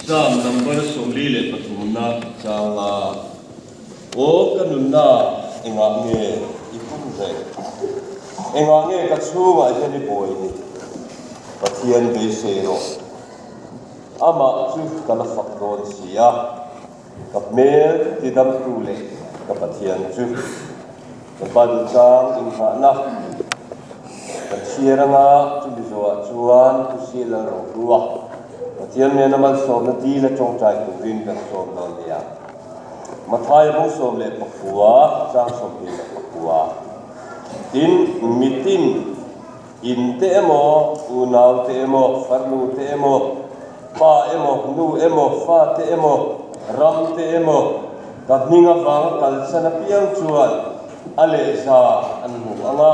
Psalm number 43 na changa Aw ka nunna engah nge i pum reng? Engah nge ka chhungah hian i buai ni? Pathian beisei rawh. Amah chu ka la fak dawn si a, ka hmel tidamtu leh ka Pathian chu. Ka Pa Duhchang inghahna ka chhiar anga chumi zawhah chuan Pu Sila Rohlua, Pathian nena malsawmna dila tawngtai turin kan sawm dawn nia. Mathaia bung 19, chang 24. Tin, mitin. In te emaw, unau te emaw, farnu te emaw, pa emaw, nu emaw, fa te emaw, ram te emaw, ka hming avanga kalsan apiang chuan a lehza an hmu ang a,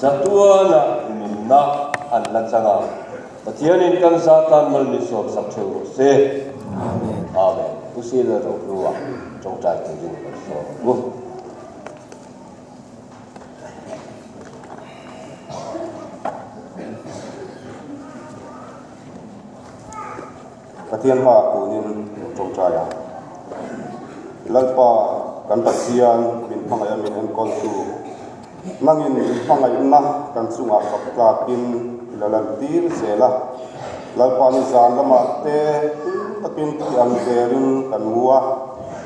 chatuana nunna an la chang ang. Pathianin kan za tan mal min sawmsak theuh rawh se. Amen. Amen. Pu Sila Rohlua tawngtai turin kan sawm ang u. Pathian hmaah kunin lo tawngtai ang. Lalpa kan Pathian min hmangaih a min enkawltu, nangin min hmangaihna kan chungah fak tlakin i la lantir zel a. Lalpa ni zan lamah te tui takin thi ang verin kan mu a.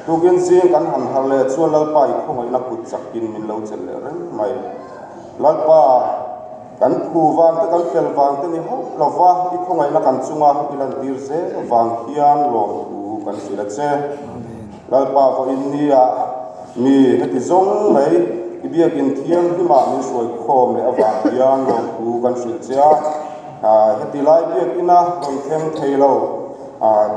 Tukin zing kan han harh leh chuan Lalpa i khawngaihna kut chakin min lo chelh leh reng mai. Lalpa, kan phu vang te kan fel vang te ni hauh lova i khawngaihna kan chunga i lantir zel vang hian lawmthu kan hrilh a che. Lalpa vawiin nia mi heti zawng mai i biakin thianghlimah min hruai khawm leh avang hian lawmthu kan hrilh che a. Heti lai biakina rawn thleng thei lo.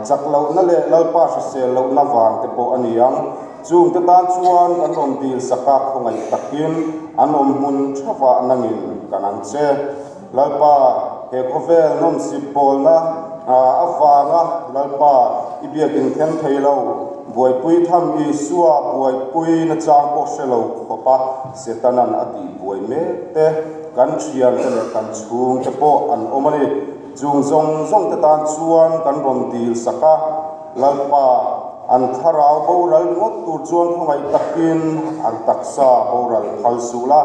Chak lohna leh Lalpa hrisel lohna vang te pawh a ni ang. Chungte tan chuan kan rawn dil sak a, khawngaih takin an awm hmun thavah nangin kan ang che. Lalpa, he khawvel nawmsip bawlna avanga Lalpa i biakin thleng thei lo, buaipui tham Isua buaipui nachang pawh hre lo khawpa Setanan a tih buai mek te, kan thiante leh kan chhungte pawh an awm a ni. Chung zawng zawng te tan chuan kan rawn dil sak a, Lalpa, an thlarau boral ringawt tur chuan khawngaih takin an taksa boral phal suh la,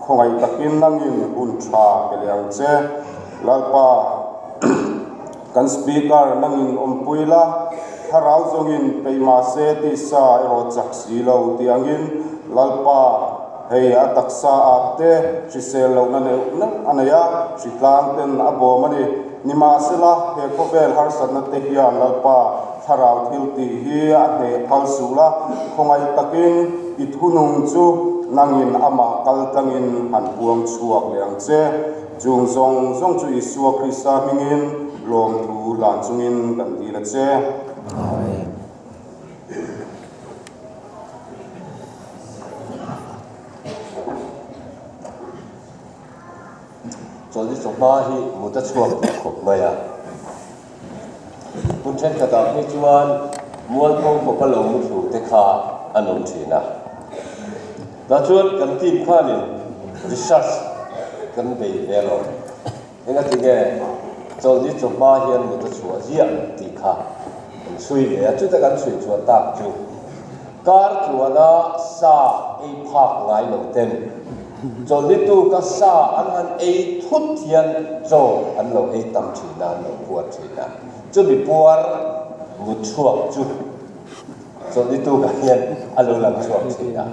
khawngaih takin nangin hun tha pe leh ang che. Lalpa, kan Speaker nangin awmpui la, thlarau zawngin peih mahse tisa erawh chak si lo tih angin Lalpa, Hei a taksa ah te hrisel lohna neuh neuh a nei a, hritlang ten a bawm a ni. Nimahsela, he khawvel harsatna te hian Lalpa thlarau thil tih hi a hneh phal suh la, khawngaih takin i thunung chu nangin amah kal tlangin han puang chhuak leh ang che. Chung zawng zawng chu Isua Krista hmingin lawmthu hlan chungin kan dil a che. Amen. Chawlhni chawhma hi mut a chhuak duh khawp mai a. Hmun thenkhatah phei chuan mualpho khawpa lo mu thlu te kha an awm thin a. Tah chuan kan team khanin research kan bei ve alawm. Engati nge chawlhni chawhma hian mut a chhuah ziah tih kha kan chhui ve a, chuta kan chhui chhuah tak chu kar tluana sa ei phak ngai lo ten chawlhni tuka sa an han ei thut hian chaw an lo ei tam thin a, an lo puar thin a, chumi puar mut chhuak chu Chawlhni tukah hian a lo lang chhuak thin a,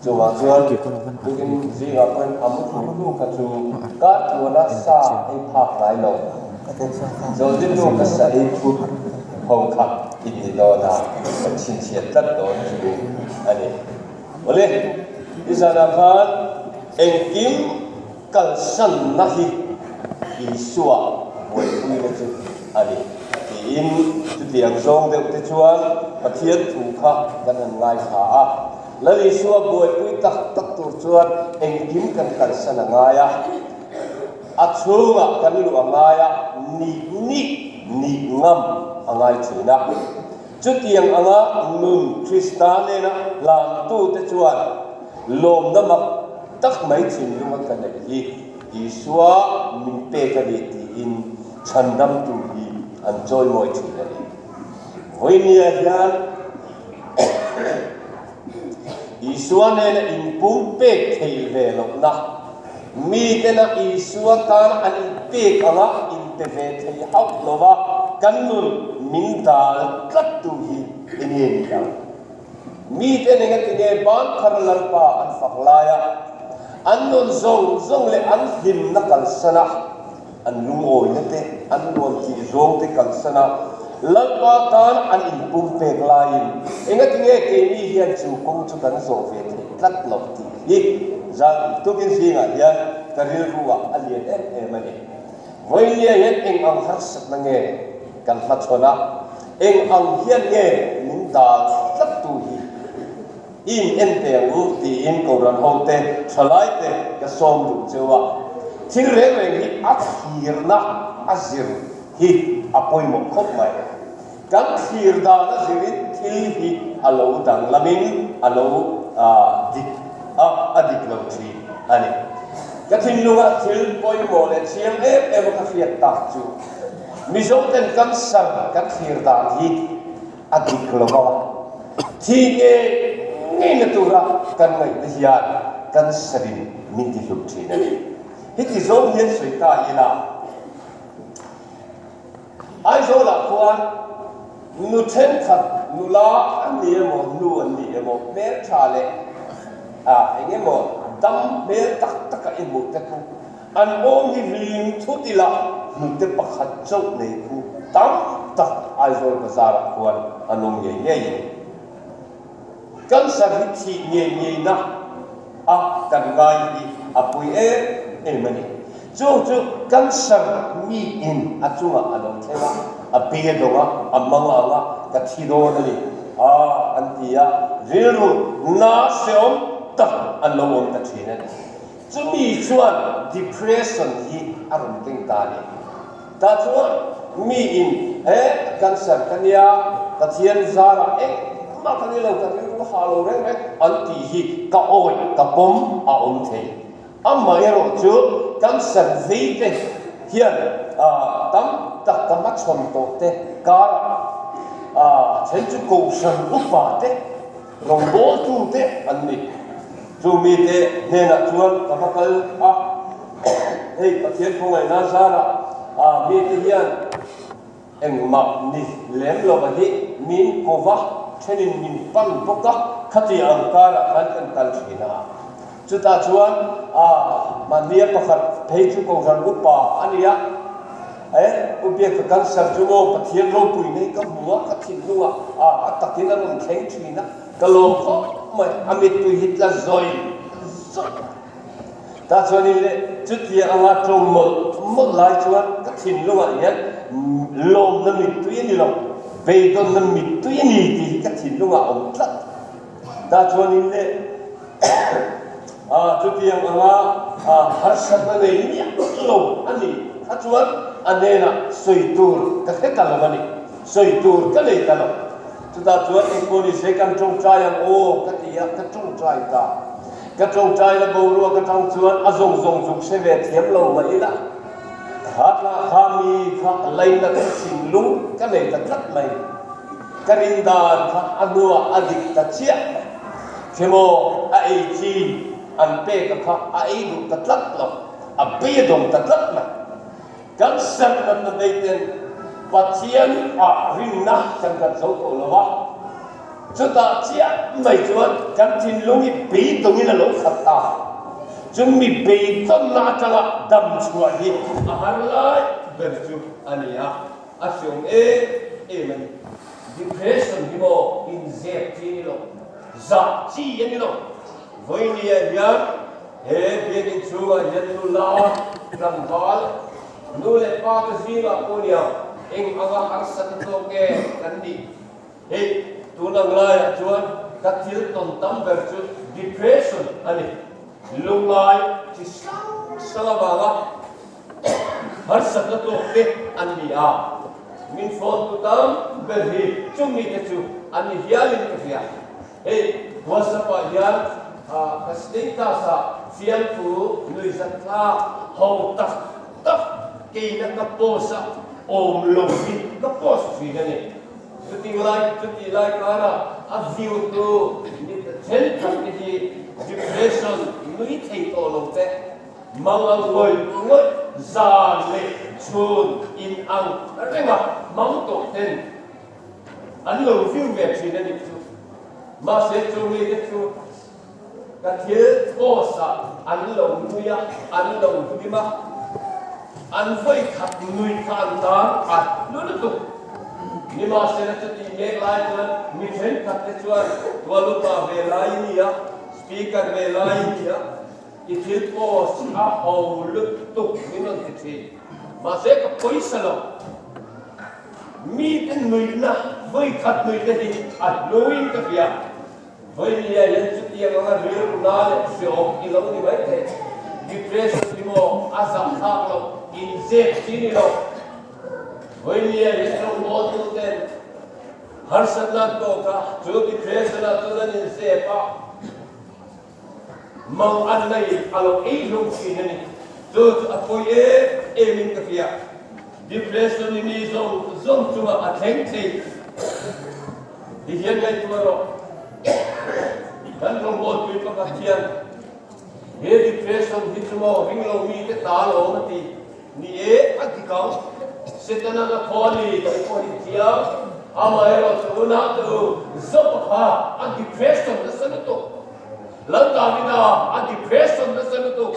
chuvang chuan tukin zingah pawhin a mu thlu hnu kha chu kar tluana sa ei phak ngai lo. Chawlhni tuka sa ei thut ho kha i ni dawn a, kan chhinchhiat tlat dawn chu a ni. Awle, i zanah khan engkim kalsanna hi Isua buaipuina chu a ni tiin chutiang zawng deuh te chuan Pathian thu kha kan han ngaithla a. Lal Isua buaipui tak tak tur chuan engkim kan kalsan a ngai a, a chhungah kan luh a ngai a, nih nih nih ngam a ngai thin a. Chutiang anga nun Krista nena hlantute chuan lawmna mak tak mai thinlunga ka neih hi Isua min pek a ni tiin chhandamtu hi an chawimawi thin a ni. Vawinia hian Isua nena inpumpek thei ve lohna, mitena Isua tana an inpek anga inpe ve thei hauh lova kan nun min dal tlattu hi enge ni ang? Miten engatinge Bankhar Lalpa an fak laia an nun zawng zawng leh an hlimna kalsana an lungawina te, an nuam tih zawng te kalsana Lalpa tan an inpumpek laiin engatinge keini hian chu kawng chu kan zawh ve theih tlat loh tih hi zan tukin zingah hian ka rilruah a lian em em a ni. Vawinia hian eng ang harsatna nge kan hmachhawn a, eng ang hian nge min dal tlattu hi i in en ve ang u tiin Kohhran hote thalaite ka sawm duh cheu a. Thil reng reng hi a thlirna a zir hi a pawimawh khawp mai. Kan thlir dan a zirin thil hi a lo danglamin a lo dik a, a dik lo thin a ni. Ka thinlunga thil pawimawh leh chiang em em a ka hriat tak chu Mizoten cancer kan thlir dan hi a dik lo a, thi ngei ngeina tura kan ngaihna hian cancer-in min ti hlup thin a ni. Heti zawng hian sawi ta ila. Aizawlah khuan nu thenkhat nula an ni emaw nu an ni emaw hmeltha leh ah eng emaw dam hmel tak taka i hmuh te khu an awm hi rim thut ila hnute pakhat chauh nei khu tam tak Aizawl bazar ah khuan an awm ngei ngei in Cancer hi thih ngei ngei na a kan ngai hi a pui em em a ni. Chung chu cancer mi in a chungah a lo thleng a, a be dawng a, a mang ang a, ka thi dawn a ni a an ti a, rilru na hreawm tak an lo awm ta thin a ni. Chumi chuan depression hi a rawn keng ta a ni. Tah chuan mi in he cancer ka nia, Pathian zarah engmah ka ni lo, ka rilru ha lo reng reng an tih hi ka awih, ka pawm a awm thei. Amaherawh chu cancer vei te hian tam tak ka hmachhawn tawh te karah a then chu kohhran upa te, rawngbawltu te an ni. Chu mite hnenah chuan ka va kal a, hei Pathian khawngaihna zarah mite hian Engmah ni lem lo a hi min ko va, thenin min pan bawk a, khati ang karah khan kan kal thin a. Chutah chuan a mahnia pakhat phei chu Kohhran upa a ni a, e U Biaka cancer chu maw Pathian ropui nei ka hmu a, ka thinlungah a a takin a rawn thleng thin a, ka lawm khawp mai, a mittui hi tla zawi zawi a. Tah chuanin le chutia anga tawng mawlh mawlh lai chuan ka thinlungah hian lawmna mittui a ni lo, beidawnna mittui a ni tih hi ka thinlungah a awm tlat. Tah chuanin le chutiang anga harsatna nei miah lo a ni kha chuan a hnenah sawi tur ka hre ta lo a ni, sawi tur ka nei ta lo. Chutah chuan engpawh ni se kan tawngtai ang aw ka ti a, ka tawngtai ta. Ka tawngtaina boruak atang chuan a zawng zawng zuk hre ve thiam lo mah ila, kha tlah kha mi kha a lainat ka thinlung ka nei ta tlat mai. Ka rin dan kha a hnuah a dik ta chiah mai. Khemaw a ei chi an pek a kha a ei duh ta tlat lo, a beidawng ta tlat mai. Kan serhna neiten Pathian ah rinna kan rat zo tawh lo a, chutah chiah mai chuan kan thinlung hi beidawngin a lo khat ta. Chumi beidawnna atanga dam chhuah hi a har lai ber chu a ni a, a hriawm em em a ni. Depression hi maw inzep chi a ni lo, zah chi a ni lo. Vawinia hian he biakinn chhungah hian nula, tlangval, nu leh pa te zingah pawh nia eng anga harsat a tawk nge kan nih? Hei tun ang laiah chuan ka thil tawn tam ber chu depression a ni. Lungngai chi hrang hrang avanga harsatna tawk te an ni a, min phone tu tam ber hi chumi te chu an ni hialin ka hria. Hei WhatsApp ah hian ka status ah fiamthu nuihzat thlak ho tak tak keina ka post a awm lo hi ka post thin a ni. Chuti lai chuti lai kara a view tu mi thenkhat te hi depression nui thei tawh lo te, mang ang ngawih ngawih zan leh chhun in ang renga mang tawh ten an lo view ve thin a nih chu. Mahse chu mite chu Ka thil post ah an lo nui a, an lo hlim a, an vawi khat nui kha an tan a hlu lutuk. Nimahsela chutih mek lai chuan mi thenkhat te chuan tualupa ve lai i ni a, speaker ve lai i ni a, i thil post a ho lutuk min rawn ti thin. Mahse ka pawisa lo. Mite nuihna vawi khat nuihna hi a hluin ka hria. Vawinia hian chutiang anga rilru na leh hreawm i lo ni mai thei. Depression hi maw a zah thlak loh, inzep chi ni lo. Vawinia hian rawngbawltu ten harsatna an tawk a, chu depression ah chuan an inzep a, mang an nei a lo ei hlum thin a ni. Chu chu a pawi em em in ka hria. Depression hi mi zawng zawng chungah a thleng thei. Ti hian ngaihtuah rawh. Kan rawngbawlpui pakhat hian he depression hi chu maw ring lo mite ta alawm a ti. Ni e, a dik ang. Setana na thaw a ni tih pawh hi chiang. Amaherawh chu unau te u, Job-a kha a depression nasa lutuk. Lal Davida a depression nasa lutuk.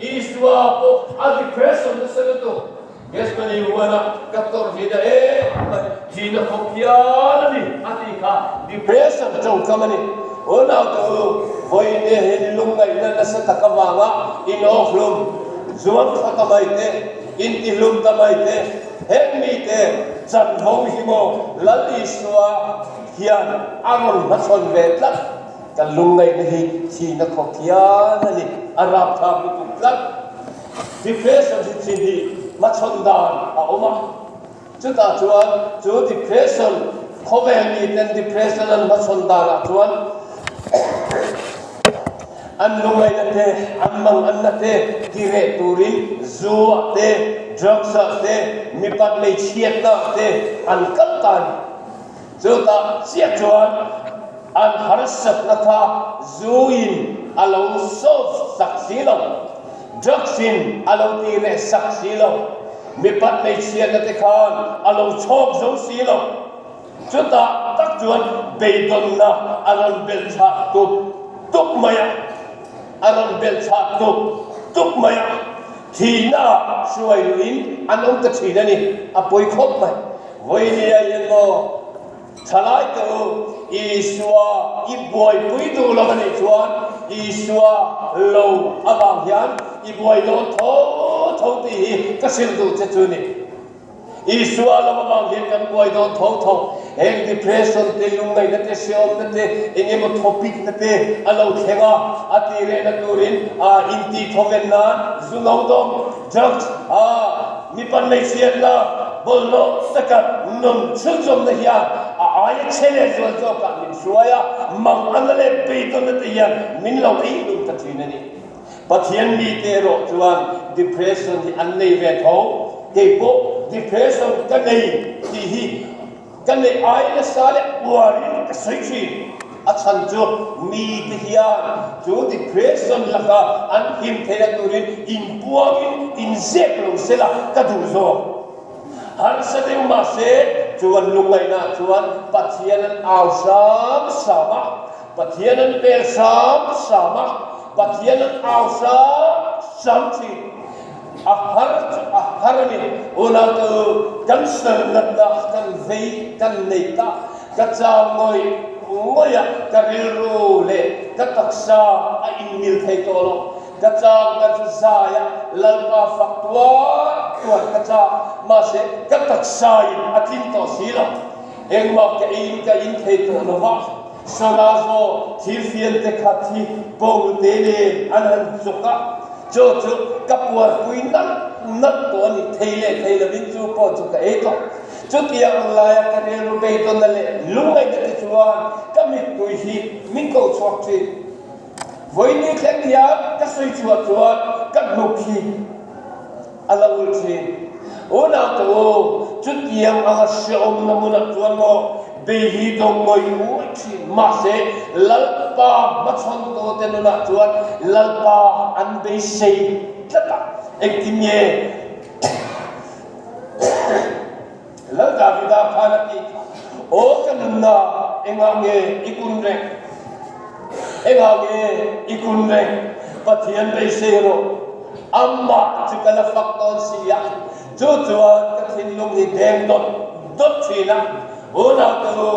Isua pawh a depression nasa lutuk. Gethsemane huana ka tawrh hi na em mai, thihna khawp hian a ni a tih kha depression tawngkam a ni. Unau te u, vawiin hian lungngaihna nasa tak avanga inawkhlum, zuam thla ta mai te, intihlum ta mai te, heng mite chanvo hi maw Lal Isua hian a rawn hmachhawn ve tlat. Kan lungngaihna hi thihna khawp hian a ni, a rapthlak lutuk tlat. Depression hi chin hi hmachhawn dan a awm a, chutah chuan chu depression khawvel miten depression an hmachhawn danah chuan an lungaihna te, an manganna te ti reh turin zu ah te, drugs ah te, mipat hmeichhiatna ah te an kal ta a ni. Chutah chiah chuan an harsatna kha zu in a lo solve sak si lo. Drugs in a lo ti reh sak si lo. Mipat hmeichhiatna te khan a lo chhawk zo si lo. Chutah tak chuan beidawnna a rawn belh chhah tup tup mai a, a rawn belh chhah tup tup mai a, thihna ah hruai luhin an awm ta thin a ni. A pawi khawp mai. Vawinia hian maw? Thalai te u, Isua i buaipui duh lo a nih chuan Isua lo avang hian i buai dawn tho tho tih hi ka hrilh duh che chu ni. Isua lo avang hian kan buai dawn tho tho. Heng depression te, lungngaihna te, hreawmna te, eng emaw thawpikna te a lo thleng a, a tih rehna turin intih thawven nan zu no dawm, drugs, a mipa hmeichhiatna bawlhhlawh taka nun chhunzawmna hian a aia chhe leh zual zawkah min hruai a, manganna leh beidawnna te hian min lo ei hlum ta thin a ni. Pathian mite erawh chuan depression hi an nei ve tho. Keipawh depression ka nei tih hi Ka neih ai nasa leh uarin ka sawi thin. A chhan chu mite hian chu depression laka an him theihna turin inpuangin inzep lo sela ka duh zawk. Harsa deuh mahse chuan lungngaihnaah chuan Pathian an au hram hram a, Pathian an pel hram hram a, Pathian an au hram hram thin. A har chu a har a ni. Unau te u, cancer natna kan vei kan nei ta. Ka chau ngawih ngawih a, ka rilru leh ka taksa a inmil thei tawh lo. Ka chau ka chu zai a, Lalpa fak tuar tuar ka chau. Mahse, ka taksa in a tling tawh si lo. Engmah ka eiin ka in thei tawh lo va. Sawla zaw thirfian te khat hi bawngte nen an han chawk a. Chu chu ka puarpui nalh nalh tawh a ni, thei leh thei lovin chu pawh chu ka ei tawh. Chutiang ang laia ka rilru beidawnna leh lungngaihna te chuan ka mittui hi min ko chhuak thin. Vawini thleng hian ka sawi chhuah chuan ka hnuk hi a lo ul thin. Unaute u, chutiang anga hrehawmna hmunah chuan maw bei hi dawng ngawih ngawih thin. Mahse, Lalpa hmachhawntute nunah chuan Lalpa an beisei tlat a. Engtin nge Lal Davida khan a tih kha, Aw ka nunna, engah nge i kun reng? Engah nge i kun reng? Pathian beisei rawh, amah chu ka la fak dawn si a. Chu chuan ka thinlung hi deng dawt dawt thin a. Unaute u,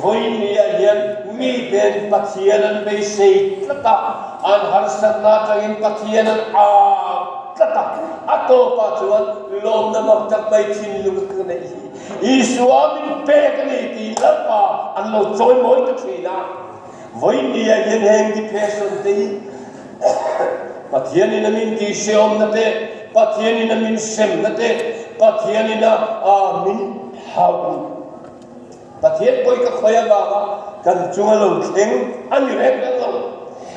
vawinia hian miten Pathian an beisei tlat a, an harsatna atangin Pathian an au tlat a. A tawpah chuan lawmna mak tak mai thinlung ka neih hi Isua min pek a ni tih Lalpa an lo chawimawi ta thin a. Vawinia hian heng depression te hi Pathianin a min tihhrehawmna te, Pathianin a min hremna te, Pathianin a min hauhna, Pathian pawi ka khawi avanga kan chunga lo thleng a ni reng reng lo.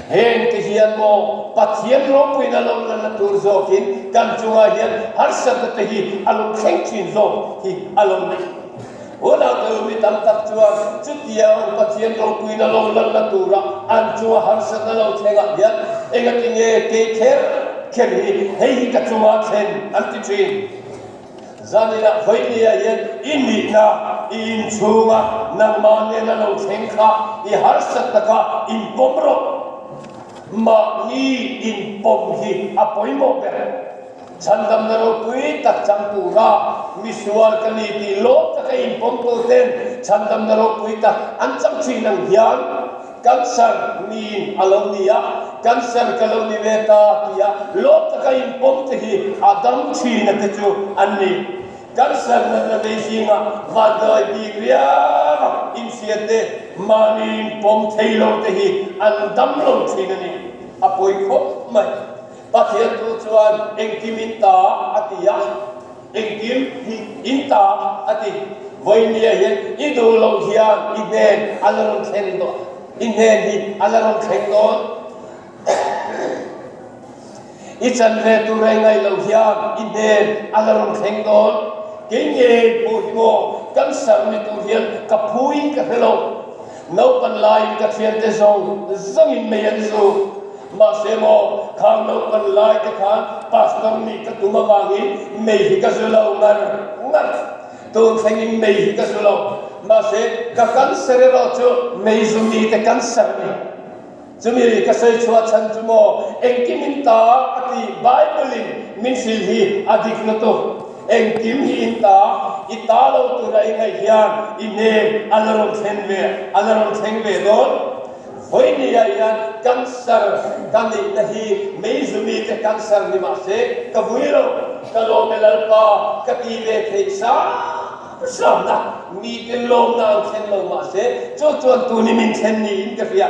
Heng te hian maw Pathian ropuina lo lanna tur zawkin kan chungah hian harsatna te hi a lo thleng thin zawk hi a lo ni. Unaute u mi tam tak chuan chutiang Pathian ropuina lo lanna tura an chunga harsatna lo thlengah hian engatinge kei kher kher hi hei hi ka chunga thlen an ti thin. Zaninah Vawinia hian i nihna i inchhunga nangmah nena lo thleng kha i harsatna kha inpawm rawh. Mahni inpawm hi a pawimawh ber. Chhandamna ropui tak chang tura misual ka ni tih lawm taka inpawm tur ten chhandamna ropui tak an chang thin ang hian cancer niin a lo ni a, cancer ka lo ni ve ta tia lawm taka inpawm te hi a dam thin a te chu an ni. Cancer natna vei zingah vanduai bik riau a inhriat te mahni inpawm thei lo te hi an dam lo thin a ni. A pawi khawp mai. Pathian thu chuan engkim in ta a ti a, engkim hi in ta a ti. Vawinia hian i duh loh hian i hnen a la rawn thleng dawn, i hnen hi a la rawn thleng dawn. I chan ve tur a i ngaih loh hian i hnen a la rawn thleng dawn. Kei ngei pawh hi maw cancer ni tur hian ka phuin ka hre lo. Naupan laiin ka thiante zawng zawngin mei an zu. Mahse maw, khang naupan lai te khan pastor nih ka tum avangin mei hi ka zu lo ngar ngar. Tun thlengin mei hi ka zu lo. Mahse, ka cancer erawh chu mei zu mi te cancer a ni. Chumi ka sawi chhuah chhan chu maw, engkim in ta a ti Bible in min hrilh hi a dik lutuk. Engkim hi in ta, i ta lo tura i ngaih hian i hnen a la rawn thlen ve, a la rawn thleng ve dawn. Vawinia hian cancer ka nihna hi meizumi te cancer ni mahse ka vui lo, ka lawm e Lalpa ka ti ve theih hram hramna mite lawmna an thlen lo mahse chu chuan tuni min thlen niin ka hria.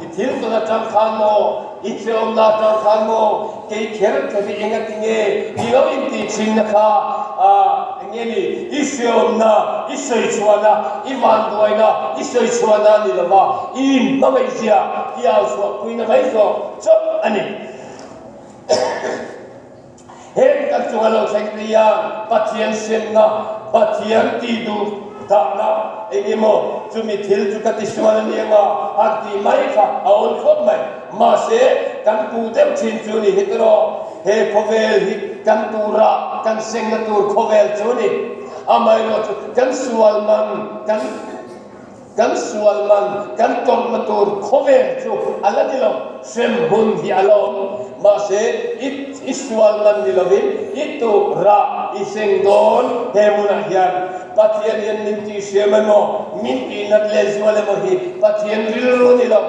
I thil tawn atang khan maw, i hrehawmna atang khan maw kei kher kher hi engati nge i lo intih thinna kha Enge ni? I hreawmna, i sawichhuahna, i vanduaina, i sawichhuahna a ni lo va, i inhmangaihzia i au chhuahpuina mai zawk chauh a ni. Heng kan chunga lo thleng te hian Pathian hriatna, Pathian tih duh dahna eng emaw chumi thil chu ka tisual a ni anga han tih mai kha a awn khawp mai. Mahse, kan puh deuh thin chu ni hi tiraw? He khawvel hi kan tura kan sengna tur khawvel chu ni. Amaherawhchu kan sual man kan kan sual man kan tawrhna tur khawvel chu a la ni lo. Hrem hun hi a la awm. Mahse i i sual man ni lovin i tura i seng dawn he hmunah hian Pathian hian min tihhriam emaw min tihnat lehzual emaw hi Pathian rilru ni lo.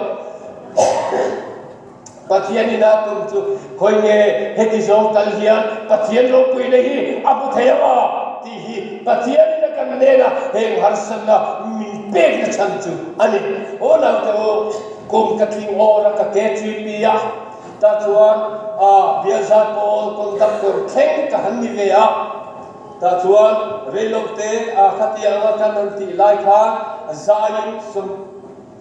Pathian in a tum chu khawi nge heti zawng tal hian Pathian ropuina hi a hmu thei ang a tih hi Pathian in a kan hnena heng harsatna min pekna chhan chu a ni. Aw naute u, kum ka tling awr a ka KGP a, tah chuan bialzat pawl conductor thleng ka han ni ve a, tah chuan reilote khatiang anga kan han tih lai khan zaiin sum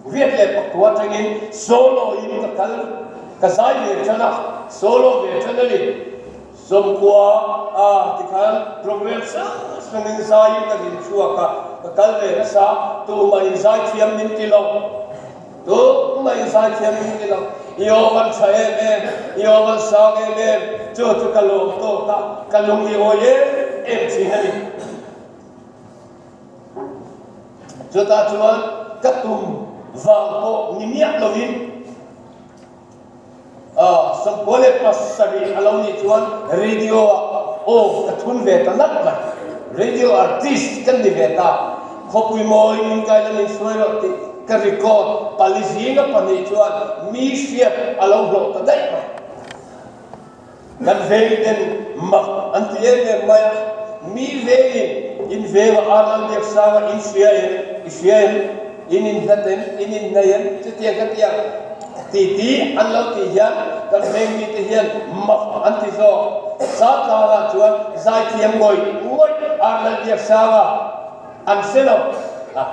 Riat leh pakua atangin solo in ka kal, ka zai ve tan a, solo ve tan a ni. Zawmkua a tikhan program hrang hrangin zaiin ka din chhuak a, ka kal ve nasa, tumah in zaithiam min ti lo, tumah in zaithiam min ti lo, i aw van tha em em, i aw van sang em em, chu chu ka lawm tawk a, ka lung i awi em em thin a ni. Chutah chuan ka tum vang pawh ni miah lovin, 97 a lo nih chuan radio ah aw ka thun ve ta nalh mai. Radio artist kan ni ve ta. Khawpui mawi min kai la min hruai rawh tih ka record pali zinga pahnih chuan mi hriat a lo hlawh ta daih mai. Kan vengten mak an ti em em mai a, mi vengin in venga Arnold Biaksanga in hria em, i hria em, in inhlat em, in inhnei em, chutiang khatiang ti ti an lo tih hian kan veng mite hian mak an ti zawk. Sangtlangah chuan zaithiam ngawih ngawih Arnold Biaksanga an hre lo a.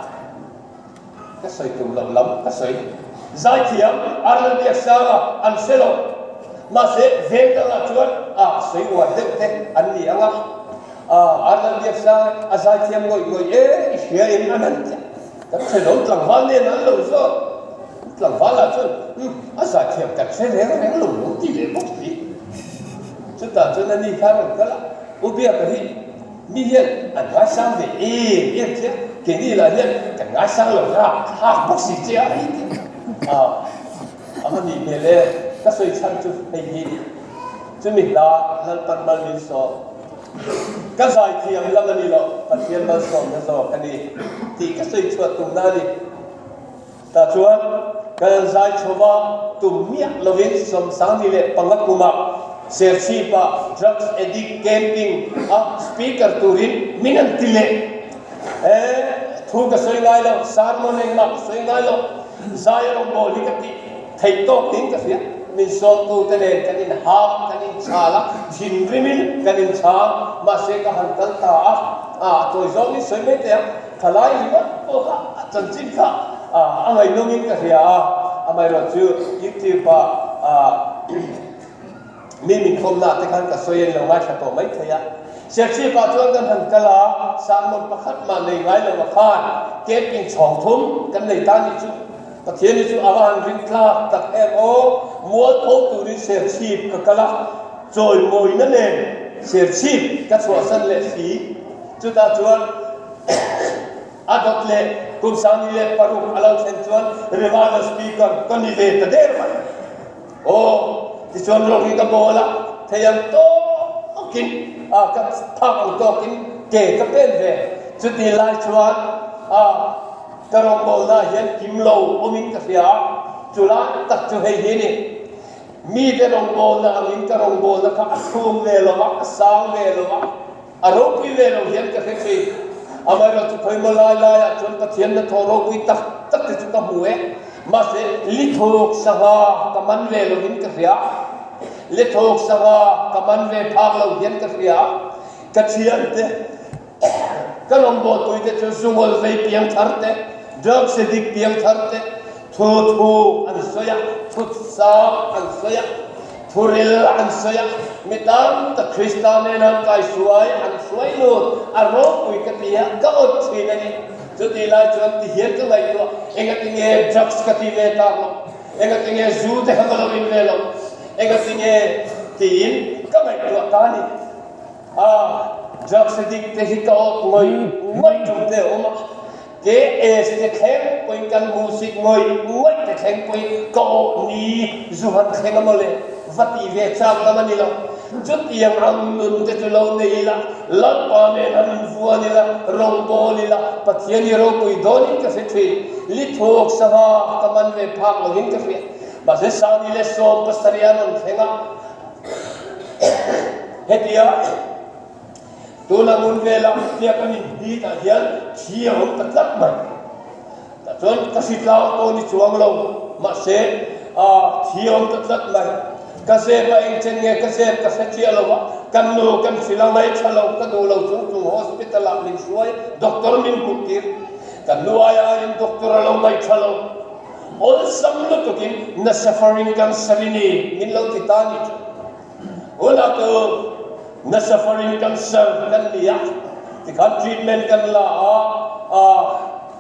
Ka sawi tum loh lam ka sawi. Zaithiam Arnold Biaksanga an hre lo. Mahse veng dangah chuan a sawi uar deuh te an ni ang a. Arnold Biaksanga a zaithiam ngawih ngawih e i hria em an han ti a. Kan hre lo tlangval nen an lo zawt. Tlangval ah chuan umm a zaithiam kan hre reng reng lo lo ti leh bawk si. Chutah chuan ani kha a rawn kal a, U Biaka hi Mi hian an ngaisang ve em em che a, keini lah hian kan ngaisang lo rap thlak bawk si che a hei ti a, a va nih hmel e, ka sawi chhan chu hei hi chumi hla Lalpan mal min sawm ka zaithiam lam a ni lo, Pathian malsawmna zawk a ni tih ka sawi chhuah tumna a ni. Tah chuan kan zai chhova tum miah lovin 35 kumah Serchhip-ah drugs addict camping a speaker turin min an ti leh. E, thu ka sawi ngai lo, sermon engmah ka sawi ngai lo, zai a rawngbâwl hi ka tih theih tawk tiin ka hria. Min sawmtute nen kan inham, kan inchhal a, thinrimin kan inchhang, mahse ka han kal ta a, a tawi zawngin sawi mai teh ang. Thalai ringawt pawh kha a chanchin kha a ngaihnawmin ka hria a, amaherawh chu YouTube ah mi min khawmna te khan ka sawi a ni lo ngaithla tawh mai thei a. Serchhip ah chuan kan han kal a, sermon pakhat mah nei ngai lo a khan camping chhawng thum kan nei ta nih chu. Pathian hi chu a va han ring tlak tak em aw, mualpho turin Serchhip ka kal a, chawimawina nen Serchhip ka chhuahsan leh si. Chutah chuan a dawt leh kum 16 a lo thlen chuan Revival Speaker ka ni ve ta der mai. Aw, tichuan rawng hi ka bawl a, thei ang tawkin, a ka phak ang tawkin ke ka pen ve. Chuti lai chuan a ka rawngbawlna hian kim lo awmin ka hria a, chu lai tak chu hei hi a ni. Mite rawngbawlna angin ka rawngbawlna kha a thlum ve lo a, a sang ve lo a. A ropui ve lo hian ka hre thin. Amaherawhchu khawimaw lai laiah chuan Pathian hnathawh ropui tak tak te chu ka hmu e. Mahse, lithawk sangha ka man ve lovin ka hria. Lithawk sangha ka man ve phak lo hian ka hria. Ka thiante, ka rawngbawlpui te chu zungawl vei piang thar te, drugs addict piang thar te, thu thu an sawi a, thu sang an sawi a. Thuril an sawi a, mi tam tak Krista nen an kaihruai, an hruai lut, a ropui ka ti a, ka awt thin a ni. Chutih lai chuan ti hian ka ngaihtuah, engatinge drugs ka ti ve tak lo, engatinge zu te kha ka lo in ve lo, engatinge tiin ka ngaihtuah ta a ni. A, drugs addict te hi ka awt ngawih ngawih tum te a awm a. KS te thleng pawhin kan hmuhsit ngawih ngawih te thleng pawhin ka awh ni zu han thleng a mawle, va tih ve chak lam a ni lo. Chutiang ang nun te chu lo nei ila, Lalpa nen han invuan ila, rawngbawl ila, Pathian i ropui dawnin ka hre thin. Lithawk sangha ka man ve phak lohin ka hria. Mahse Sani leh 17 an rawn thleng a, hetia, Tuna ngun vela tia kan inhni tah hian thi a awm ta tlat mai. Tah chuan ka hritlang pawh ni chuang lo, mahse thi a awm ta tlat mai. Ka zep a eng chen nge ka zep ka hre chiah lo a, kan nu kan hrilh a ngaihthla lo, ka duh lo chung chung hospital ah min hruai, doctor min hmuh tir. Kan nu aia aiin doctor a lo ngaihthla lo. Awlsam lutukin na suffering cancer i ni min lo ti ta ni chu. Hunah tu. Na suffering cancer kan ni a, tikhan treatment kan la a, a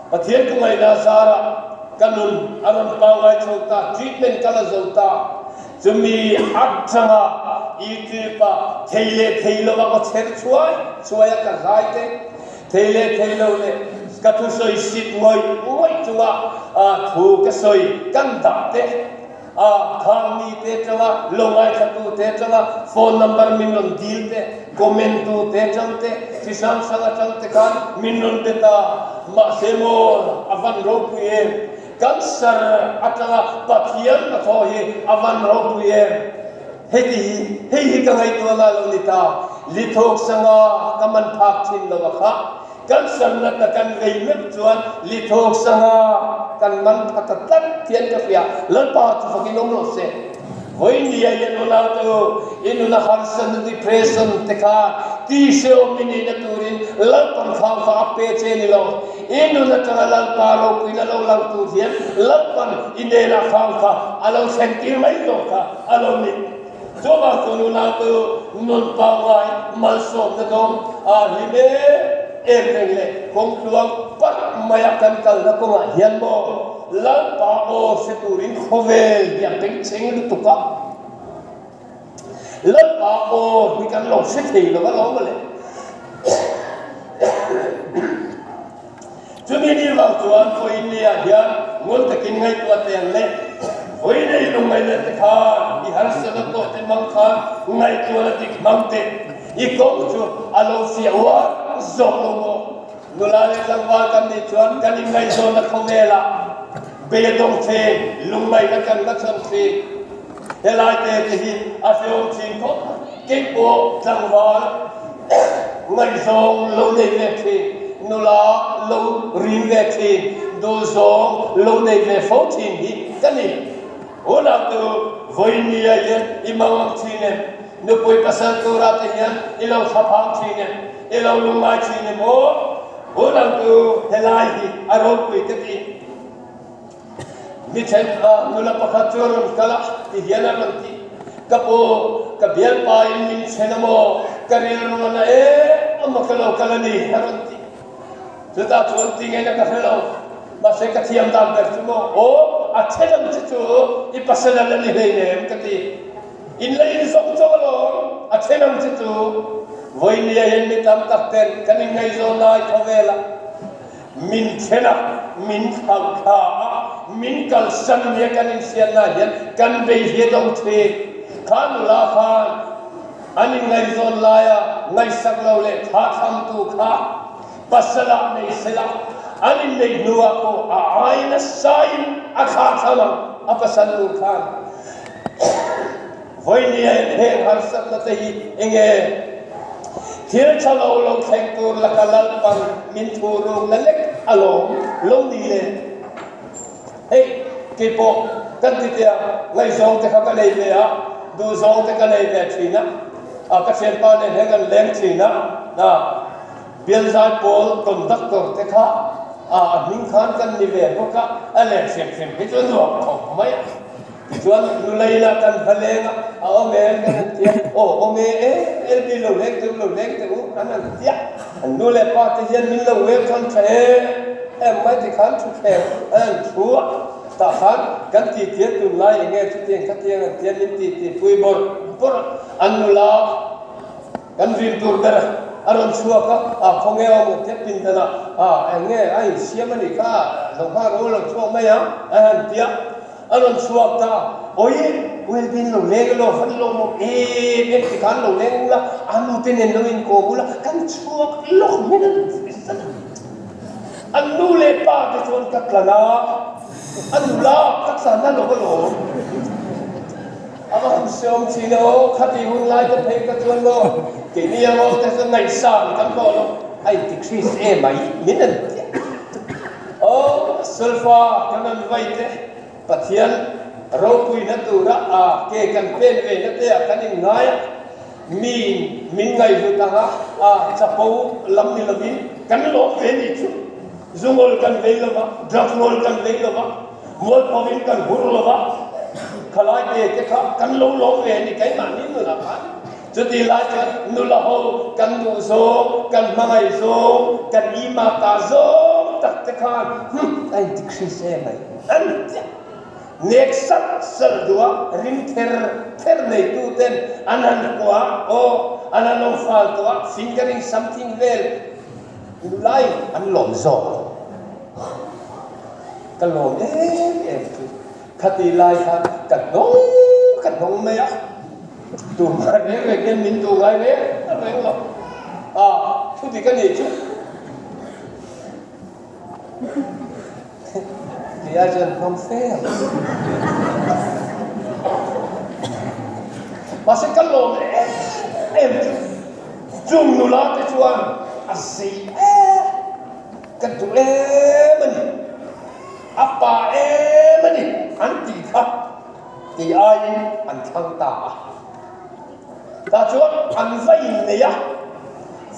Pathian ka ngaihna zarah ka nun a rawn pangngai chho ta, treatment ka la zo ta. Chumi atanga YouTube ah thei leh thei lo a ka chher chhuai chhuai a ka zai te, thei leh thei lo leh ka thusawi sit ngawih ngawih chunga thu ka sawi kan dah te, A khang mi te tanga lo ngaithlatu te tanga phone number min rawn dil te, comment tu te tang te, chi hrang hrang atang te khan min rawn be ta. Mahse maw a van ropui em? Cancer atanga Pathian hnathawh hi a van ropui em? Heti hi, hei hi ka ngaihtuahna lo ni ta. Lithawk sanga ka man phak thin lo a kha. Cancer natna kan vei meuh chuan lithawk sanga kan man pha ta tlat hian ka hria. Lalpa chu fakin awm rawh se. Vawinia hian unau te u, i nuna harsatna depression te kha tihhrehawm i nihna turin Lalpan khang kha a pe che ni lo. I nun atanga Lalpa ropuina lo lang tur hian Lalpan i nena khang kha a lo thlen tir mai zawk kha a lo ni. Chuvang chuan unau chu nun pangngai malsawmna dawng a hlim em em reng leh kawngtluang parh maia kan kalna kawngah hian maw Lalpa aw hre turin khawvel hi a bengchheng lutuk a, Lalpa aw hi kan lo hre thei lo alawm mawle. Chumi ni vang chuan vawiinniah hian ngun takin ngaihtuah teh ang le. Vawiin ei lung ngaih leh te khan i harsatna tawh te hmang khan ngaihtuahna dik hmang teh. I kawng chu a lo fiah uar zawk lo maw? Nula leh tlangval kan nih chuan kan inngaihzawnna khawvelah beidawng thin, lungngaihna kan la chhan thin. Helai te te hi a hrehawm thin khawp mai. Keipawh tlangval ngaihzawng lo nei ve thin, nula lo rim ve thin, duhzawng lo nei ve fo thin hi ka ni. Unau tu vawinia hian i mangang thin em? Nupui pasal tura te hian i lo thlaphang thin em? I lo lungngai thin em aw? Unau tu helai hi a ropui ka ti. Mi thenkhat nula pakhat chu a rawn kal a, ti hian a rawn ti, Ka pu, ka bialpa in min then a maw? Ka rilru a na em a maw ka lo kal a ni, a rawn ti. Chutah chuan ti ngeina ka hre lo, mahse ka thiam dan ber chu maw, Aw, a then ang che chu i pasal a la ni hleinem, ka ti. In la in zawng chauh alawm, a then ang che chu. Vawinia hian mi tam tak ten kan inngaihzawn lai khawvelah Min then a, min thlauh thla a, min kalsan nia kan inhriatna hian kan bei hi a dawng thin. Kha nula khan an inngaihzawn laia ngaihsak lo leh thla thlamtu kha pasalah nei sela, an inneih hnuah pawh a ai nasain a thla thlam ang a pasal tur khan. Vawinia in heng harsatna te hi enge thil tha lo lo thleng tur laka Lalpan min thu rukna lek alawm lo ni le? Hei keipawh kan ti tia ngaihzawng te kha ka nei ve a, duhzawng te ka nei ve thin a, a ka thianpa nen hian kan leng thin a, a Bialzai pawl conductor te kha a hming khan kan ni ve bawk a, a leh hrim hrim hi chu a nuam khawp mai a. Tichuan nula ila kan va leng a, a awm em kan han ti a, aw awm e e, LB lo leng teh u, lo leng teh u an han ti a, an nu leh pa te hian min lo welcome tha em em mai tikhan thutthleng an han thu a, tah khan kan ti ti a tunlai eng nge chutiang khatiang an ti a, min ti ti pui bawrh bawrh a, an nula kan rin tur ber a rawn chhuak a, a khawnge awm ang te pindanah a eng nge a insiam a nih kha lo nghak rawh u lo chhuak mai ang an han ti a. A rawn chhuak ta, Awi, Welbin lo leng elaw, van lo mawp em em ti khan lo leng ula, a nu te nen lo inkawm ula, kan chhuak lawk hmin a ni zet a. An nu leh pa te chuan ka tlan a, a nula ka tlan a lo alawm. A va han hreawm thin e aw, khati hun lai te phei ka chuan maw, keini ang aw te chuan ngaihsan kan hlawh lo, a inti Chris emai min an ti a. Aw, sulfa kan an vai te, Pathian ropuina tura a ke kan pen ve na te ah kan inngai a, mi in min ngaihhlut anga a chapo lam ni lovin kan lawm ve nih chu. Zungawl kan vei lova, drug ngawl kan vei lova, mualphovin kan hur lova, khalai te te kha kan lo lawm ve a ni keimahni nunah khan. Chutih lai chuan nula ho kan duh zawng, kan hmangaih zawng, kan ima ta zawng tak te khan hum a inti Chris em mai an ti a. Nek salh salh duh a rim ther ther neitu ten an han kuah a, aw an han awm fal tawh a, fingering something vel nulai an lawm zawk a. Ka lawm em em chu. Khati lai khan ka hnawng ka hnawng mai a, tumah reng reng hian min duh ngai reng reng lo. A, thu dik a nih chu. Ti ai chuan hnawng fe ang. Mahse ka lawm em em chu, chung nula te chuan a zei em, ka duh em a ni. A pa em a ni an tih kha tih aiin an thlang ta a. Tah chuan an va innei a,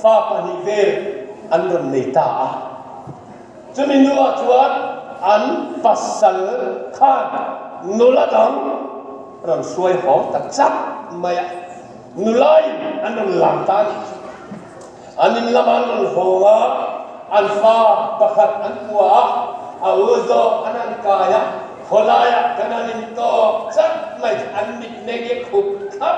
fa pahnih vel an rawn nei ta a. Chumi hnuah chuan an pasal khan nula dang rawn hruai haw ta chak mai a, nulain an rawn lam ta a nih chu. An in lamah an rawn hawng a, an fa pakhat an kua a, a u zawk an han kai a, khawlaiah kan han intawk chat mai chu an mitmeng hi a khup thlap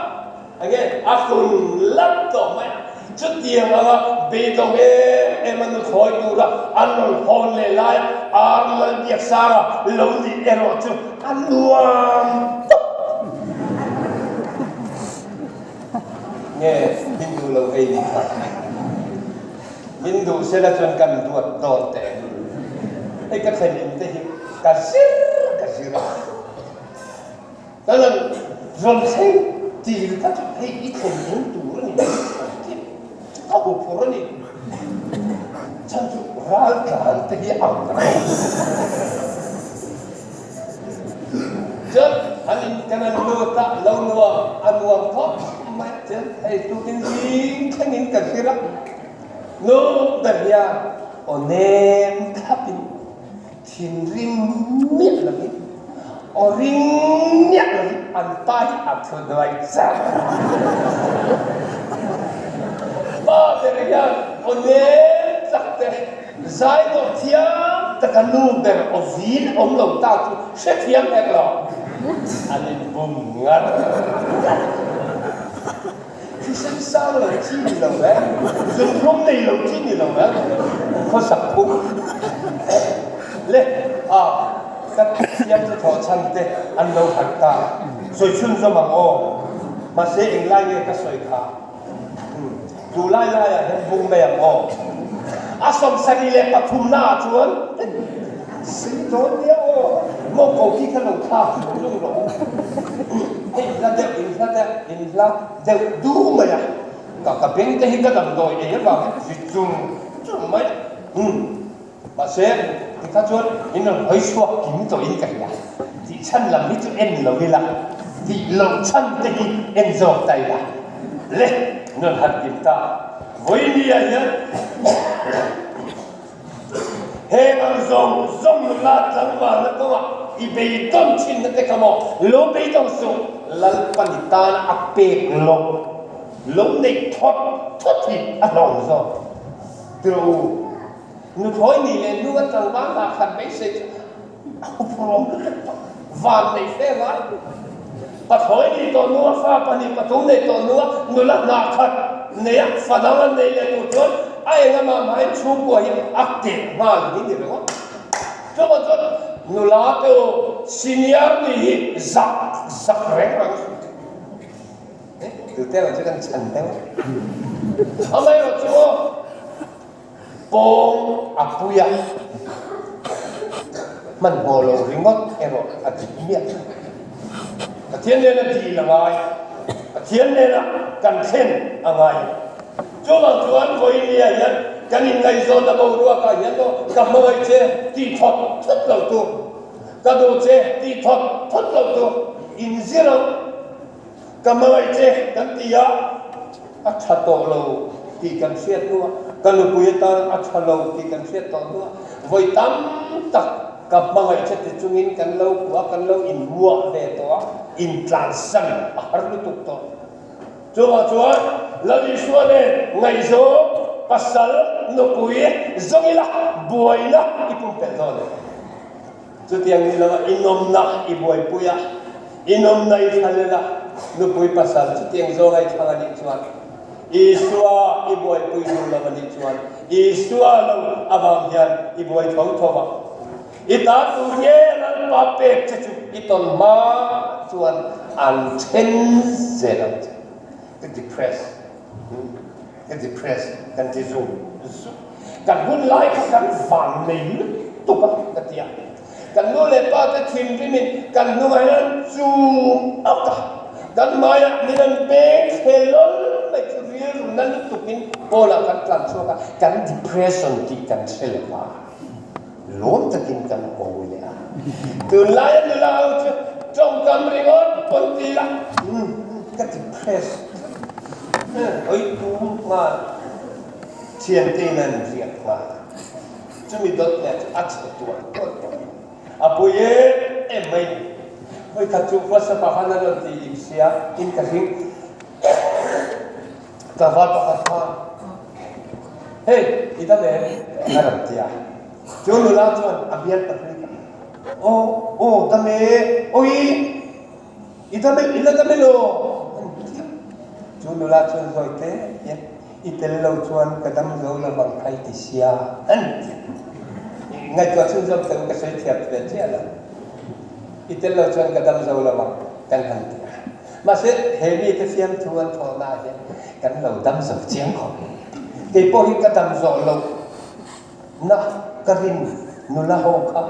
enge a hlun lap tawh mai a. Chutiang anga beidawng em em a nuthlawi tura an rawn hawn leh laia Ar Lalbiaksanga lo nih erawh chu a nuam tawp. Nge min duh lo vei nih kha? Min duh sela chuan kan duat dawn teh. Hei ka thlen in te hi ka zir ka zir a. Ka lan rawn thleng tir kha chu hei i thlen in tur a ni mai an ti. Ka huphurh a ni. Chhan chu ral tlan te hi ang reng. Chuan an in kan an lut a, lo nuam a nuam khawp mai. Chuan hei tukin zing thlengin ka zir a, nu ber hian aw nem thlapin thinrim miah lovin, aw ring miah lovin an pa hi a thu hnuai char. Pa ber hian aw nem tlak te Zai dawh thiam taka nu ber aw vin awm lo ta chu hrethiam hek lo. An inbum ngar ngar. Thisen sang lo chi ni lo e, zunhlum nei lo chi ni lo e, khawsak phung le a ka thiam chu thawh chhan te an lo harh ta. Sawi chhunzawm ang aw. Mahse englai nge ka sawi kha? Tu lai laiah hian bung mai ang aw. A 73 naah chuan sei dawn nia aw. Maw koki kha lo thlak zung zung rawh u. Hei hla deuh in hla deuh in hla deuh du mai a. Ka ka beng te hi ka damdawi ei avangin ri chur chur mai a. Mahse, tikha chuan min rawn hawi chhuak kim tawhin ka hria. Tih chhan lam hi chu en lo ila, tih loh chhan te hi en zawk ta ila. Le, min rawn han kim ta. Vawinia hian heng ang zawng zawng nula tlangvalna kawngah i beidawn thinna te kha maw lo beidawng suh, Lalpa ni tana a pek lo, lo neih thawt thawt hi a hlawm zawk. Tiro u, nuthlawi ni leh nu a tlangval hna khat beisei chu a huphurhawm lutuk tawh. Van nei fe ngai. Pathlawi ni tawh nu a fa pahnih pathum nei tawh nu a nula hna khat nei a fa dang an nei leh tur chuan a eng amah hmain chhungkua hi a keh nghal hi ni ringawt. Chuvang chuan nula te u senior ni hi zak zak reng reng. Tute erawh chu kan chhan deuh a. Amaherawh chu pawng a pui a, hmanhmawh lo ringawt erawh a dik miah lo. Pathian nena dil a ngai, Pathian nena kan thlen a ngai. Chuvang chuan vawinia hian kan inngaihzawnna boruakah hian maw ka hmangaih che tih thawt thawt lo tur, ka duh che tih thawt thawt lo tur inzir ang. Ka hmangaih che kan ti a, a tha tawh lo tih kan hriat hnuah, ka nupui atan a tha lo tih kan hriat tawh hnuah, vawi tam tak ka hmangaih che ti chungin kan lo kuah a, kan lo inmuah ve tawh a, intlansan a har lutuk tawh. Chuvang chuan Lal Isua nen ngaihzawng, pasal, nupui zawng ila buaina i pumpelh dawn em? Chutiang ni lova i nawmna i buaipui a, i nawmna i thlalel a, nupui pasal chutiang zawnga i thlang a nih chuan, Isua i buaipui duh lo a nih chuan Isua lo avang hian i buai tho tho a. I ta tur nge Lalpa pek che chu i tawn hma chuan an then zel ang che. Ka depress, ka depress kan ti zung zung. Kan hun lai kha kan van nei lutuk a ka ti a. Kan nu leh pa te thinrimin kan hnungah hian an chum awk a, kan hmaiah min an peng thle lawl mai chu rilru na lutukin Paul-ah kan tlan chhuak a, kan depression tih kan hre lo va, lawm takin kan hawi leh a. Tunlaia nula ho chu tawngkam ringawt pawn ti ila, ka depress tlat, hawi tum nghal, thiantein an riak nghal a. Chumi dawt leh chu a chhe tual tual tawh a, a pui em em mai ni. Hawi khat chu WhatsApp ah khan a rawn ti in sia in ka hring tlangval pakhat khan hei i dam em a rawn ti a, chu nula chuan a bial pahnih kha aw aw dam e awi i dam e i la dam e law a rawn ti a, chu nula chuan zawi te hian I tel lo chuan ka dam zo lo vang khai ti sia an ti. Ngaihtuah chhunzawm te ka sawi thiam ve chiah lo. I tel lo chuan ka dam zo lo vang kan han ti a. Mahse he mite fiamthu an thawhna ah hian kan lo dam zo chiang khawp. Kei pawh hi ka dam zawh loh Na ka rin nula ho kha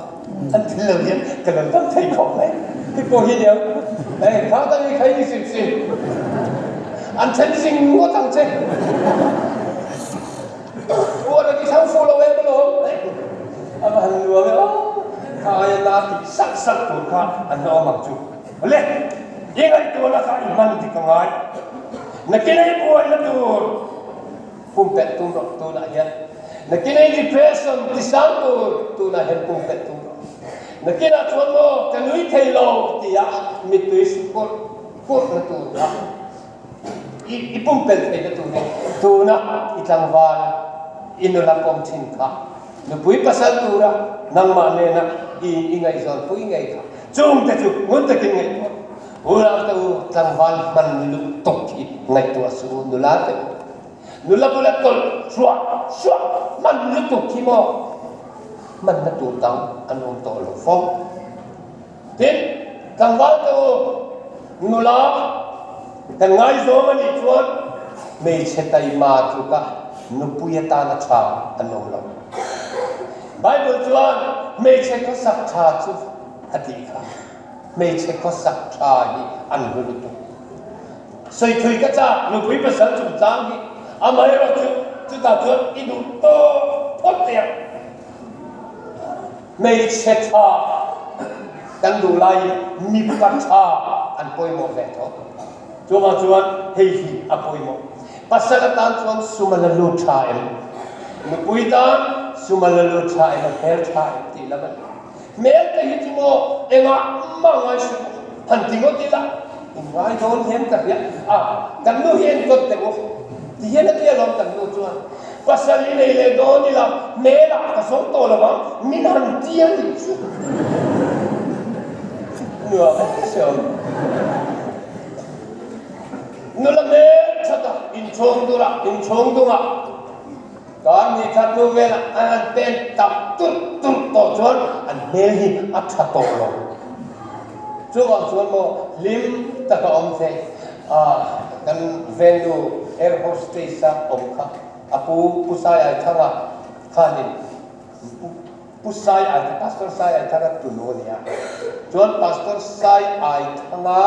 an thil lo hian ka lo dam thei khawp mai. Ti pawh hi niang hei kha ka ni khai ni sim sim an then zing ngawt ang che. Uar a ti thang fu lo em alawm. A va han nuam e aw. Kha aia na tih sak sak tur kha an la awm ang chu. Le i ngaihtuahna kha i hman dik a ngai. Nakin ei buaina tur. Pumpelh tum rawh tunah hian. Nakinah i depression ti sang tur tunah hian pumpelh tum rawh. Nakinah chuan maw ka nui thei lo tia mittui su pawrh pawrhna tur kha i i pumpelh theihna turin tuna i tlangval i nula pawm thin kha nupui pasal tura nangmah nena i i ngaihzawnpui ngei kha chungte chu ngun takin ngaihtuah Unau te u, tlangval hman lutuk hi ngaihtuah suh u, nula te u. Nula bula tawlh hruah hruah hman lutuk hi maw hmanna tur dang an awm tawh lo fo. Tin, tlangval te u, nula kan ngaizawng a nih chuan hmeichhe taima tluka nupui atana tha an awm lo. Bible chuan hmeichhe khawsak tha chu a tih kha. Hmeichhe khawsak tha hi an hlu lutuk. Sawi thui ka chak, nupui pasal chungchang hi amaherawhchu chutah chuan i duh tawk phawt teh ang. Hmeichhe tha kan duh laiin mipa tha an pawimawh ve tho. Chuvang chuan hei hi a pawimawh. Pasal atan chuan sum a la lut tha em? Nupui tan sum a la lut tha em? A hmel tha em tih lam a ni. Hmel te hi chu maw engah mah ngai suh u, han ti ngawt ila in ngai dawn hian ka hria a, kan nu hi enkawl teh u ti hian a ti alawm kan nu chuan pasal i nei leh dawn ila hmelah ka zawng tawh lo ang min han ti a nih chu nuam e hreawm nula hmel that a inchhawng dura inchhawng dungah Kan ni khat hnu velah an han pen tak turh turh tawh chuan an hmel hi a tha tawh lo. Chuvang chuan maw hlim taka awm theih a kan venue air hostess a awm kha a pu Pu Sai Aithanga khanin Pu Sai Aithanga Pastor Sai Aithanga tunu a ni a. Chuan Pastor Sai Aithanga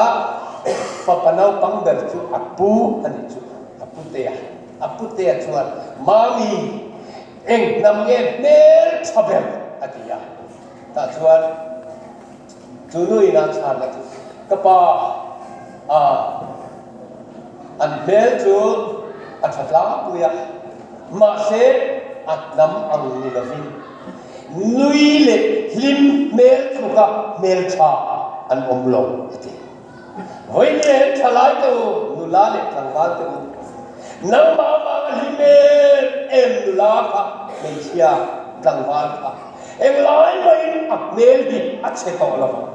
fapa naupang ber chu a pu a nih chu a putea. A putea chuan, Mami, eng hnam nge hmel tha ber? a ti a. Tah chuan chu nu inah chhanna chu, Ka pa, a, an hmel chu a tha tlangpui a, mahse a hnam ang ni lovin nui leh hlim hmel tluka hmeltha an awm lo, a ti. Vawinia hian thalai te u, nula leh tlangval te u, nangmah avanga hlim em em nula kha, hmeichhia tlangval kha englai mahin a hmel hi a chhe tawh lo vang.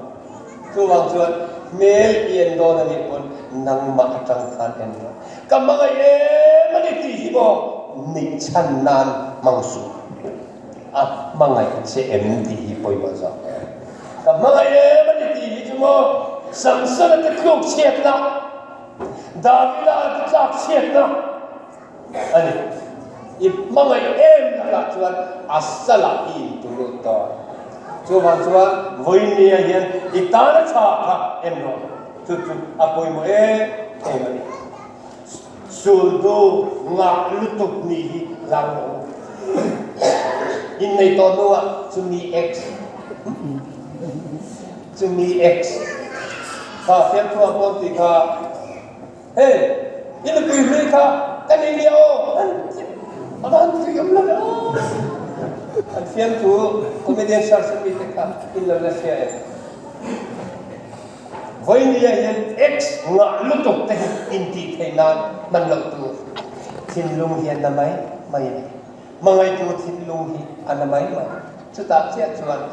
Chuvang chuan hmel i en dawn a nih pawn nangmah atang khan en rawh. Ka hmangaih em a ni tih hi maw nih chhan nan hmang suh. A hmangaih che em tih hi pawimawh zawk. Ka hmangaih em a ni tih hi chu maw Samsona te tluk chhiatna, Davida te tlak chhiatna a ni. I hmangaih em lakah chuan a salah i intulut dawn. Chuvang chuan vawinia hian i tana tha kha en rawh. Chu chu a pawimawh em em a ni. Sulhnu ngah lutuk nih hi hlau rawh u. Innei tawh hnuah chumi ex chumi ex kha fiamthu ah pawn tih kha hei i nupui hlui kha ka nei nia aw an ti a va han tui awm lo ve aw an fiamthu comedian search ami te kha in lo la hria em? Vawinia hian ex ngah lutuk te hi intih theih nan hman loh tur thinlung hi a na mai mai a ni. Hmangaihtu thinlung hi a na mai mai. Chutah chiah chuan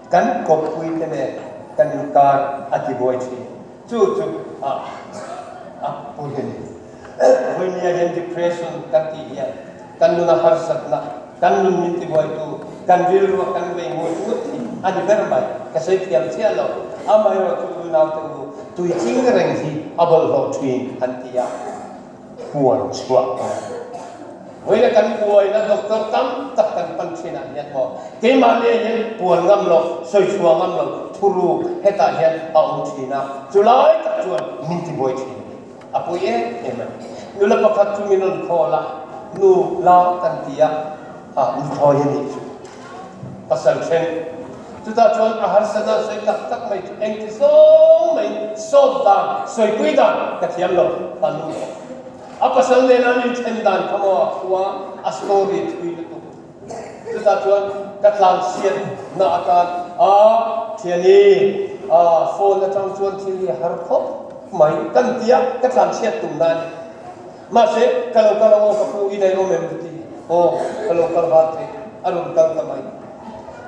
kan kawppui te nen kan inkar a tibuai thin. Chu chu a a pawi a ni. Vawinia hian depression kan tih hian kan nuna harsatna, kan nun min tibuaitu, kan rilrua kan vei ngut ngut hi a ni ber mai. Ka sawi thiam chiah lo. Amaherawhchu unaute u, tui ching reng hi a bawlhhlawh thin an ti a, puan chhuah a ni. Vawiina kan buaina doctor tam tak kan pan thinah hian maw, keimahni hian puan ngam lo, sawi chhuah ngam lo, thuruk hetah hian a awm thin a, chulai tak chuan min tibuai thin a ni. A pui em em a ni. Nula pakhat chu min rawn call a, Nu la kan ti a, ha nuthlawi a nih chu. Pasal then. Chutah chuan a harsatna an sawi tak tak mai chu engti zawng mai sawt dan, sawipui dan ka thiam lo kha nu kha. A pasal nena an inthen dan kha maw a khua a story thui lutuk. Chutah chuan ka tlan chhiat na atan a thiani a phone atang chuan thil hi a har khawp mai kan tia ka tlan chhiat tum na a ni. Mahse ka lo kal ang aw ka pu i daih awm em ka ti aw ka lo kal vat thei a rawn kal ta mai.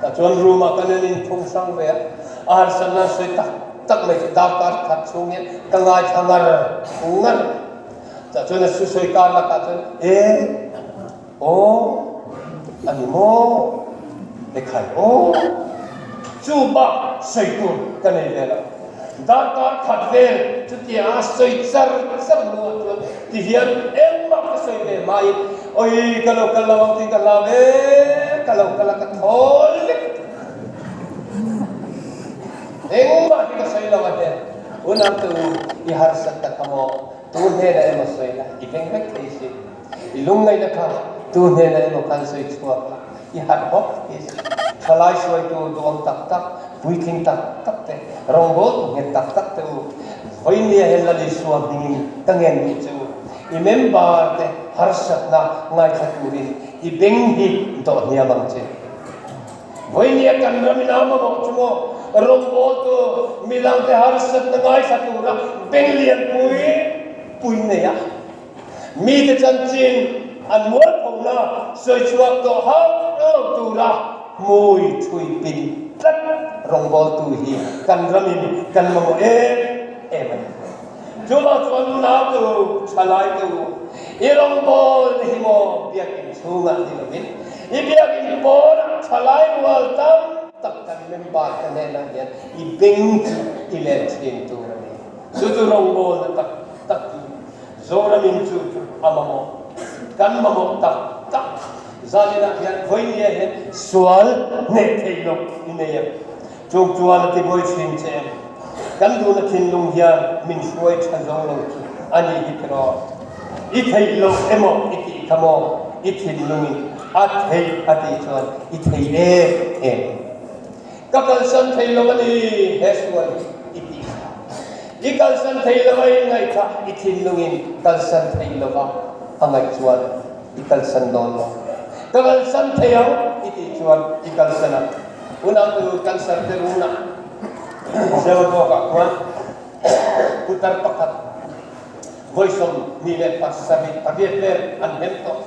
Tah chuan room ah kan en inphung hrang ve a, a harsatna an sawi tak tak mai chu darkar khat chhung hian ka ngaithla ngar ngar. Tah chuan a thusawi kar lakah chuan e. Aw, a ni maw? Ekhai aw, chu bak sawi tur ka nei ve lo. Darkar khat vel chutia a sawi char char hnuah chuan ti hian engmah ka sawi ve hmain, Awi, ka lo kal lo ang tih ka hlau e, ka lo kal a ka thawl vek. Engmah hi ka sawi lo a hnen. Unau te u, i harsat tak a maw? Tu hnenah emaw sawi la, i veng vek thei si. I lungngaihna kha tu hnenah emaw khan sawi chhuak la, i harh bawk hi a si. Thalai hruaitu duhawm tak tak, puitling tak tak te, rawngbawltu nghet tak tak te u, vawinia he Lal Isua hmingin ka ngen duh che u. I member te harsatna ngaithla turin i beng hi dawh hniam ang che. Vawinia kan ram in a mamawh chu maw rawngbawltu midang te harsatna ngaithla tura beng lianpui pui nei a. Mite chanchin an mualphona sawi chhuak tawh hauh lo tura hmui thui pin tlat rawngbawltu hi kan ramin kan mamawh em em a ni. Chuvang chuan unautu, thalaitu, i rawngbawlna hi maw biakinn chhungah ni lovin i biakinn pawnah thalai rual tam tak kan member te hnenah hian i beng chu i len thin tur a ni. Chu chu rawngbawlna tak tak chu Zoramin chu chu a mamawh, kan mamawh tak tak. Zaninah hian vawinia hian sual hneh theih loh i nei em? Chung chuan a tibuai thin che em? Kan duhna thinlung hian min hruai tha zo lo chu a nih hi tiraw? I theih loh emaw i tih kha maw? I thinlungin a theih a tih chuan i thei em em. Ka kalsan thei lo a ni, he sual hi i tih kha. I kalsan thei lo a inngaih kha i thinlungin kalsan thei lo va a ngaih chuan i kalsan dawn lo. Ka kalsan thei ang i tih chuan i kalsan ang. Unau tu cancer te runah Zewdawkah khuan. Putar pakhat vawi 28 vel an hem tawh.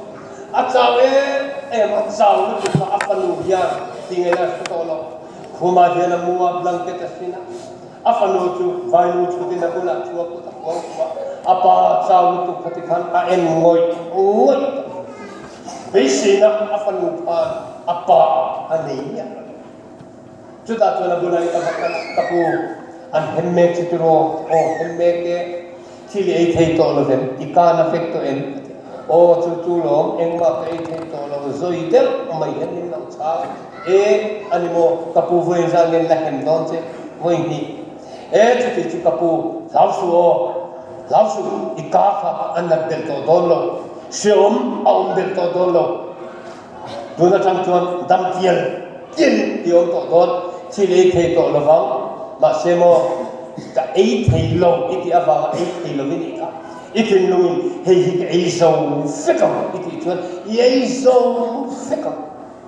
A chau em em a, chau lutuk kha a fanu hian ti ngei a hre tawh lo. Khumah hian a mu a, blanket a hrin a. A fanu chu vainu chhutin a bulah thu a kut a kuang kuah a. A pa chau lutuk kha tikhan a en ngawih ngawih tawh. Beiseina a fanu khan a pa a nei miah lo. Chutah chuan a bulah in ka va kal a, Ka pu, an hem mek che tiraw? Aw, hem mek e. Thil i ei thei tawh lo vem? I kan a fek tawh em? A ti. Aw, chu chu lawm, engmah ka ei thei tawh lo, zawi deuh mai hian min lo chhang. E, a ni maw, ka pu vawiin zan ngen la hem dawn che, vawi hnih. E, chuti chu ka pu, hlau suh aw, hlau suh, i ka kha a nat belh tawh dawn lo, hreawm a awm belh tawh dawn lo. Tun atang chuan dam tial tial i awm tawh dawn, thil ei thei tawh lovang, mahse maw ka ei thei lo i tih avanga ei thei lovin i kha i thinlungin hei hi ka ei zo vek ang i tih chuan i ei zo vek ang,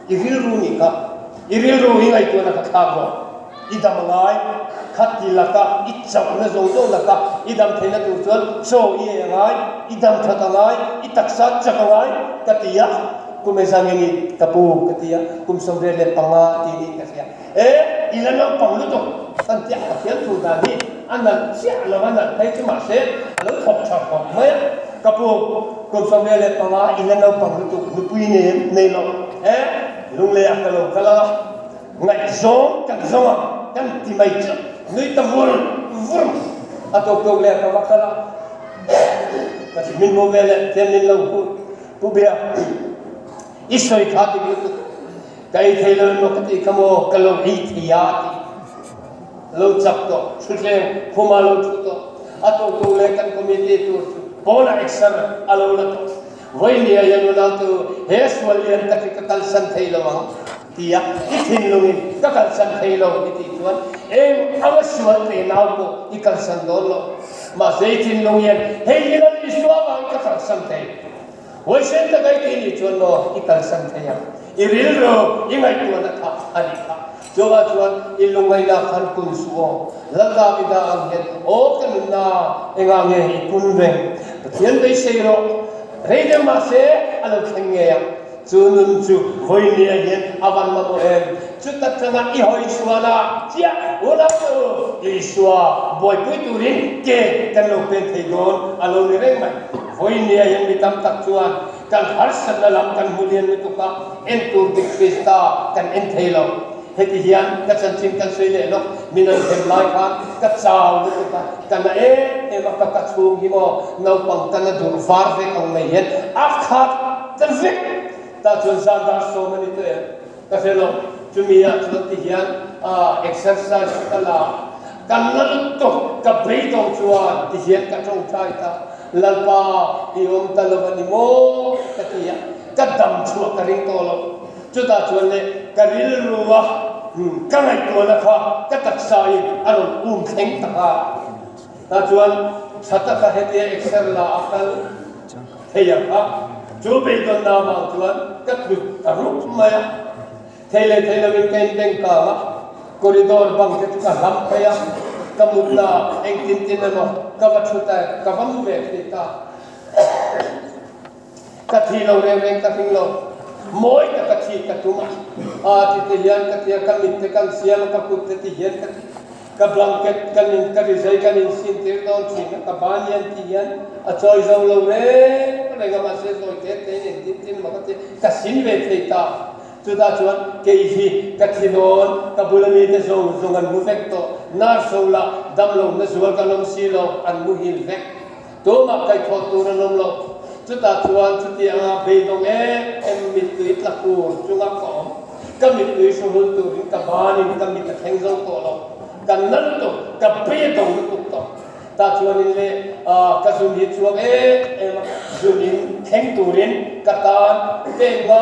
i rilru nih kha, i rilru i ngaihtuahna kha thlak rawh, i dam a ngai, khati laka i chauhna zawng zawng laka i dam theihna tur chuan chaw i ei a ngai, i dam that a ngai, i taksa chak a ngai ka ti a, kum engzah nge ni ka pu ka ti a, kum 85 ti niin ka hria. E, i la naupang lutuk kan tia Pathian thu dan hi a nalh chiah lo a nalh phei chu mahse a lo thawk tha khawp mai a, ka pu kum 75 i la naupang lutuk nupui nei nei lo e, lunglei ah ka lo kal a. Ngaihzawng kan zawng a, kan ti mai chu nui ta vur vur mai. A tawk tawk leh ka va kal a, ka ti min hmu ve leh tian min lo hmu Pu Bia, i sawi kha dik lutuk, ka ei thei lo emaw ka tih kha maw, ka lo ei thei a ti. Lo chak tawh, thutthleng khuma lo thu tawh, a tawk tawk leh kan committee tur chu pawnah exer a lo la tawh. Vawinia hian unautu he sual lian tak hi ka kalsan thei lo ang. Tia i thinlungin ka kalsan thei lo i tih chuan eng anga sual te nau pawh i kalsan dawn lo. Mahse i thinlung hian hei hi Lal Isua vangin ka kalsan thei. Huaisen taka i tih nih chuan maw i kalsan thei ang. I rilru i ngaihtuahna kha a nih kha. Chuvah chuan i lungngaihna khan kun suh aw. Lal Davida ang hian aw ka nunna engah nge i kun reng? Pathian beisei rawh. Rei deuh mahse a lo thleng ngei ang. Chu nun chu vawinia hian a van mamawh em? Chuta tanga i hawi chhuan a, chiah unau te u, Isua buaipui turin ke kan lo pen thei dawn a lo ni reng mai. Vawinia hian mi tam tak chuan kan harsatna lam kan hmu lian lutuk a, en tur dik Krista kan en thei lo. Heti hian ka chanchin kan sawi leh lawk, min an hem lai khan ka chau lutuk a, ka na em em a, ka ka chhung hi maw naupang ka na dur var vek ang mai hian a khat ta vek. Tah chuan zan dar sawm a ni tawh em? Ka hre lo. Chumi ah chuan ti hian exercise ka la a, ka na lutuk, ka beidawng chuan ti hian ka tawngtai ta, Lalpa i awm ta lo a ni maw? ka ti a, ka dam chhuah ka ring tawh lo. Chutah chuan le ka rilru a ka ngaihtuahna kha ka taksa in a rawn um thleng tak a. Tah chuan tha taka hetia exer la a kal thei ang kha. Chu beidawnna avang chuan ka tlu ta rup mai a. Thei leh thei lovin ka inbeng kang a, corridor bang te chu ka hlam phei a, ka mutna ah engtin tin emaw ka va thu ta, ka va mu ve thei ta. Ka thi lo reng reng ka hring lo. Mawi tak a thi ka tum a. Aa ti te hian ka ti a, ka mit te kan siam a, ka kut te ti hian ka ti. Ka blanket kan in, ka rizai kan in sin tir dawn thin a, ka ban hian ti hian a chawi zo lo reng reng a, mahse zawi te te in engtin tin emaw ka ti, ka sin ve thei ta. Chutah chuan kei hi ka thi dawn, ka bula mite zawng zawng an mu vek tawh, nurse ho lah damlohna zual kan awm si lo, an muhil vek. Tumah kaihthawh tur an awm lo. Chutah chuan chuti anga beidawng em em mittui tla kur chunga ka awm. Ka mittui hruhul turin ka banin ka mit a thleng zo tawh lo. Ka na lutuk, ka bei a dawng lutuk tawh. Tah chuanin le ka zun hi chhuak em em a, zun in thleng turin ka tan pek nga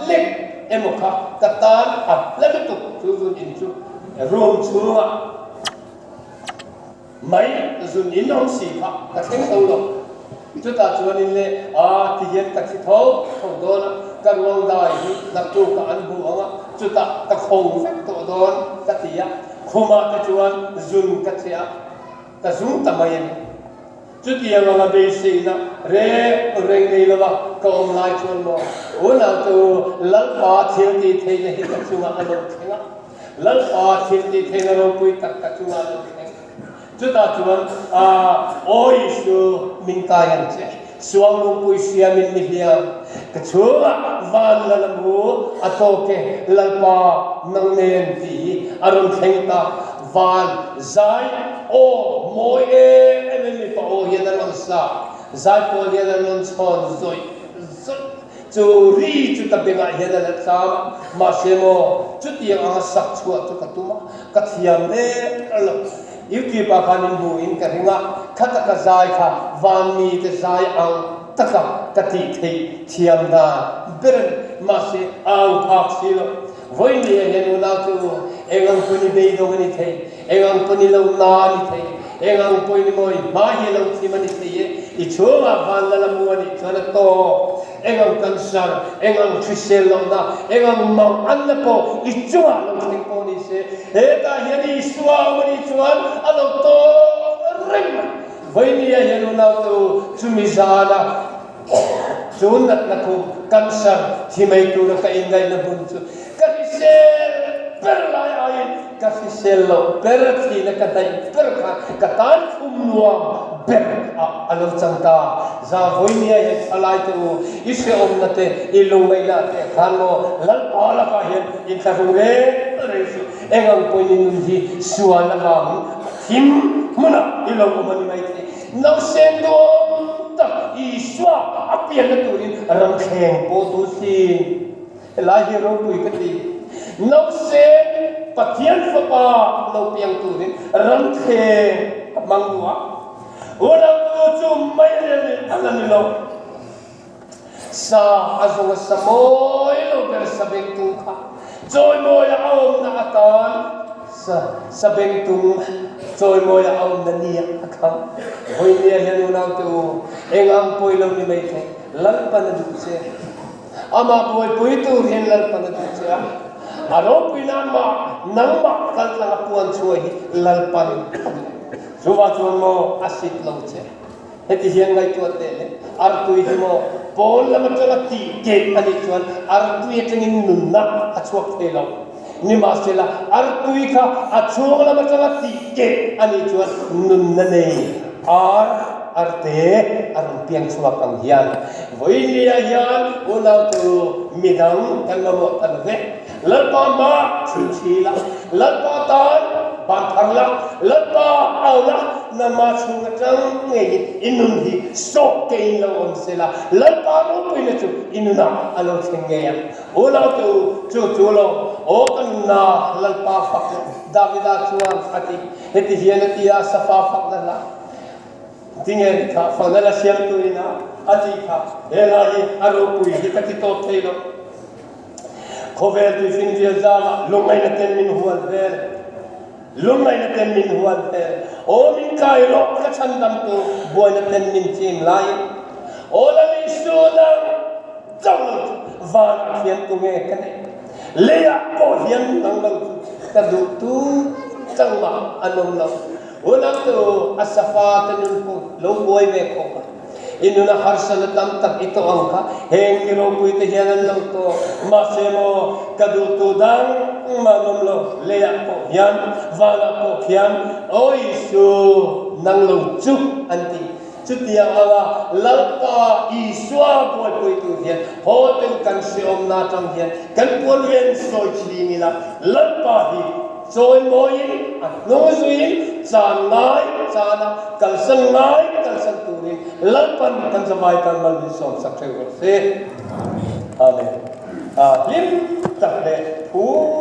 lek emaw kha ka tan a hla lutuk chu zun in chu room chhungah Mai zun in awm si kha ka thleng tho lo. Chutah chuanin le a ti hian ka thi tho tho dawn a, ka ruang dai hi naktuk ah an hmu ang a, chutah ka khawng vek tawh dawn ka ti a, khumah te chuan zun ka cheh a. Ka zung ta mai a ni. Chutiang anga beiseina reng reng nei lova ka awm lai chuan maw unau te u, Lalpa thil tih theihna hi ka chungah a lo thleng a, Lalpa thil tih theihna ropui tak ka chungah a lo thleng. Chutah chuan, Aw Isu, min kai ang che, suang lungpui siamin mi hliam, ka chhungah van la la mu a tawk e, Lalpa nang nen tih hi a rawn thleng ta. Van zai aw mawi em em in mipa aw hian a rawn sa, zaipawl hian an rawn chhawn zawih zawih. Chu ri chu ka bengah hian a la tlam a, mahse maw chutiang anga sak chhuah chu ka tum a, ka thiam reng lo. YouTube ah khan in hmu in ka ring a, kha taka zai kha van mite zai ang taka ka tih theih thiam dan ber a ni, mahse a ang phak si lo. Vawinia hian unau chu eng ang pawhin i beidawng a ni thei, eng ang pawhin i lo na a ni thei, eng ang pawhin i mawi hma hi a lo thim a ni thei e, i chhungah van la la mu a nih chuan a tawk. Eng ang cancer, eng ang hrisel lohna, eng ang mang anna pawh i chungah lo thleng pawh ni se, hetah hian Isua a awm a nih chuan a lo tawk reng mai. Vawinia hian unau te u, chumi zana Chu natna khu cancer thi mai tura ka ingaihna hmun chu ka hrisel ber lai aiin ka hrisel loh ber thihna ka hnaih ber khan ka tan khum nuam ber ah a lo chang ta. Za vawinia hian thalai te u, i hrehawmna te, i lungngaihna te khan maw Lalpa lakah hian inthlahrung reng reng suh. Eng ang pawhin i nun hi sual avangin a thim hmunah i lo awm a ni maithei. Nausen duam tak Isua a pianna turin ramthleng pawh duh si. Helai hi ropui ka ti. Nausen Pathian Fapa lo piang turin ramthleng a hmang duh a. Unautu chu mai a la ni lo. Sa a zawng a sa mawi lo ber sabengtung kha chawimawia a awmna atan sa sabengtung chawimawia a awmna nia a thlang. Vawinia hian unaute u, eng ang pawi lo ni mai thei, Lalpan a duh che. Amah buaipui tur hian Lalpan a duh che a, a ropuina amah nangmah kaltlang a puan chhuah hi Lalpan a duh. Chuvang chuan maw a sit lo che. Heti hian ngaihtuah teh le, artui hi maw pawn lam atanga tih keh a nih chuan artui atangin nunna a chhuak thei lo. Nimahsela, artui kha a chhung lam atanga tih keh a nih chuan nunna nei ar, arte, a rawn piang chhuak ang hian vawinia hian unau chu midang kan mamawh ta lo ve. Lalpa hma chhun thli la, Lalpa tan ban thar la, Lalpa au la, nangmah chhung atang ngeiin i nun hi sawk kein lo awm se la, Lalpa ropuina chu i nunah a lo thleng ngei ang. Unau te u, chu chu lo, aw ka nunna Lalpa fak rawh, Davida chuan a ti. Heti hian a ti a, Safa fak na hlah. Tinge ni kha fakna la siamtu ina a tih kha, he hla hi a ropui hi ka ti tawp thei lo. Khawvel tuifinrial zangah lungngaihna ten min hual vel, Lungngaihna ten min hual vel, Aw min kai rawh ka chhandamtu, Buaina ten min chim laiin, Aw Lal Isu nang chauh lo chu vanah khian tunge ka neih, Leiah pawh hian nang lo chu ka duh tu changmah an awm lo. Unautu a safa te nun pawh lo buai ve khawp a. I nuna harsatna tam tak i tawh ang kha heng mi ropui te hian an lo tawh. Mahse maw, ka duhtu dang mah an awm lo, leiah pawh hian, vanah pawh khian, Aw Isu, nang lo chu an ti. Chutiang anga Lalpa Isua buaipui tur hian hotel kan hreawmna atang hian kan puan ven sawi thin ila, Lalpa hi chawimawiin a hnung zuiin chan ngai chana kalsan ngai kalsan turin Lalpan kan zavai tan mal min sawmsak theuh rawh se. Amen. Hlim tak leh phu.